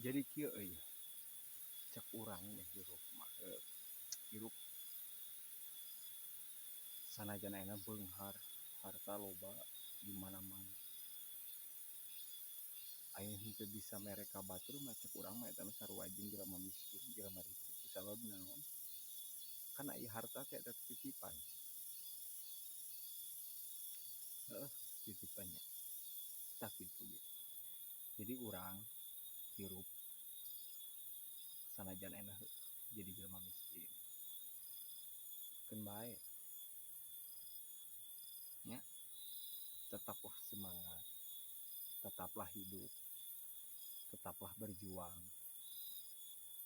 Jadi kieu euy, cek urang nya hirup mah hirup sanajan ayeuna beunghar, harta loba di mana-mana, aya henteu bisa mere ka batur mah cek urang mah eta mah sarua jeung jelema miskin, jelema ripuh. Sabab naon? Kan aya harta teh eta titipan. Heeh, titipannya. Tah kitu ge. Jadi urang hirup sanajan ayeuna jadi jelema miskin, keun bae nya, tetaplah semangat, tetaplah hidup, tetaplah berjuang,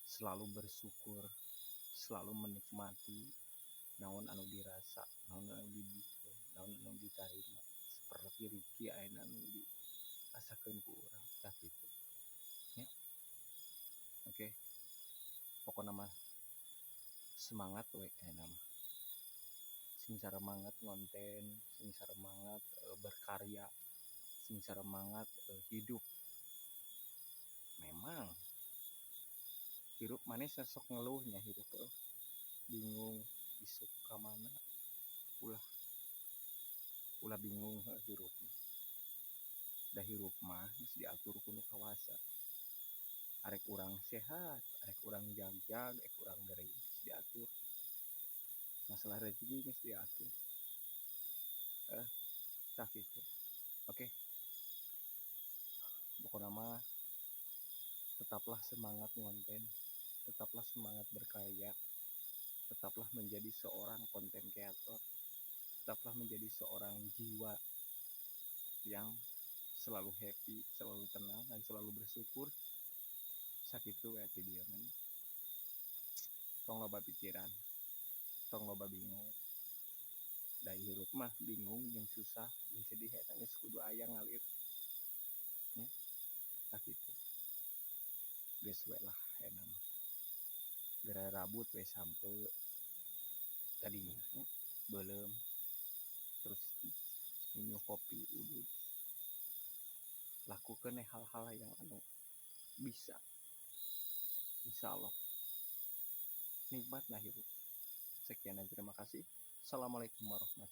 selalu bersyukur, selalu menikmati naon anu dirasa, naon anu dibikeun, naon anu ditarima, seperti Riki ayeuna anu dirasakeun ku urang, tah kitu nya. Oke, pokona mah semangat we ayeuna mah, sing saremangat ngonten, sing saremangat berkarya, sing saremangat hidup. Memang hirup maneh sok ngeluhnya hirup bingung isuk ka mana, ulah bingung heuh hirup mah. Da hirup mah geus diatur ku nu kawasa. Arek urang sehat, arek urang jagjag, arek urang gering geus diatur. Masalah rezeki geus diatur. Tah kitu. Oke. Pokona mah tetaplah semangat ngonten, tetaplah semangat berkarya, tetaplah menjadi seorang konten kreator, tetaplah menjadi seorang jiwa yang selalu happy, selalu tenang, dan selalu bersyukur. Sakitu we ti dieu mah nya. Tong loba pikiran, tong loba bingung. Da hirup mah bingung jeung susah jeung sedih eta geus kudu aya ngalir. Nya, tah kitu. Geus we lah ayeuna mah. Geura rabut we sampe tadinya nya, beuleum terus nginum kopi udud. Lakukeun hal-hal yang anu bisa. Insyaallah nikmatna hirup. Sekian dan terima kasih. Assalamualaikum warahmatullahi.